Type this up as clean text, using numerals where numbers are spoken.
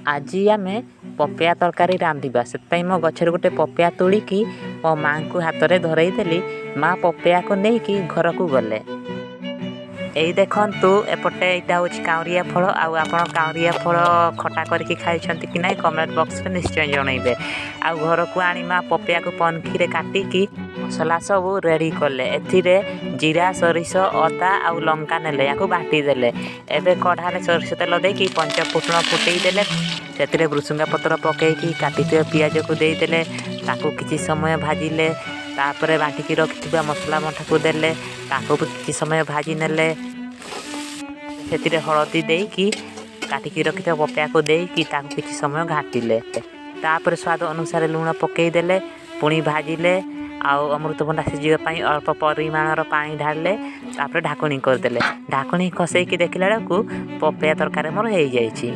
ଆଜି ଆମେ ପପେୟା ତରକାରୀ ରାନ୍ଧିବା। ସେଥିପାଇଁ ମୋ ଗଛରୁ ଗୋଟେ ପପେୟା ତୋଳିକି ମୋ ମାଆଙ୍କୁ ହାତରେ ଧରେଇ ଦେଲି। ମା ପପେୟାକୁ ନେଇକି ଘରକୁ ଗଲେ। ଏଇ ଦେଖନ୍ତୁ, ଏପଟେ ଏଇଟା ହେଉଛି କାଉଁରିଆ ଫଳ। ଆଉ ଆପଣ କାଉଁରିଆ ଫଳ ଖଟା କରିକି ଖାଇଛନ୍ତି କି ନାହିଁ, କମେଣ୍ଟ ବକ୍ସରେ ନିଶ୍ଚୟ ଜଣାଇବେ। ଆଉ ଘରକୁ ଆଣି ମା ପପେୟାକୁ ପନିକିରେ କାଟିକି ମସଲା ସବୁ ରେଡ଼ି କଲେ। ଏଥିରେ ଜିରା, ସୋରିଷ, ଅଦା ଆଉ ଲଙ୍କା ନେଲେ, ୟାକୁ ବାଟି ଦେଲେ। ଏବେ କଢ଼ାରେ ସୋରିଷ ତେଲ ଦେଇକି ପଞ୍ଚ ଫୁଟଣ ଫୁଟେଇ ଦେଲେ। ସେଥିରେ ଭୃସୁଙ୍ଗା ପତ୍ର ପକେଇକି କାଟିଥିବା ପିଆଜକୁ ଦେଇଦେଲେ। ତାକୁ କିଛି ସମୟ ଭାଜିଲେ। ତାପରେ ବାଟିକି ରଖିଥିବା ମସଲା ବଟାକୁ ଦେଲେ। ତାକୁ ବି କିଛି ସମୟ ଭାଜି ନେଲେ। ସେଥିରେ ହଳଦୀ ଦେଇକି କାଟିକି ରଖିଥିବା ପପେୟାକୁ ଦେଇକି ତାକୁ କିଛି ସମୟ ଘାଣ୍ଟିଲେ। ତାପରେ ସ୍ୱାଦ ଅନୁସାରେ ଲୁଣ ପକେଇ ଦେଲେ। ପୁଣି ଭାଜିଲେ। ଆଉ ଅମୃତଭଣ୍ଡା ସିଝିବା ପାଇଁ ଅଳ୍ପ ପରିମାଣର ପାଣି ଢାଳିଲେ। ତାପରେ ଢାକୁଣି କରିଦେଲେ। ଢାକୁଣି ଖସେଇକି ଦେଖିଲା ବେଳକୁ ପପେୟା ତରକାରୀ ମୋର ହେଇଯାଇଛି।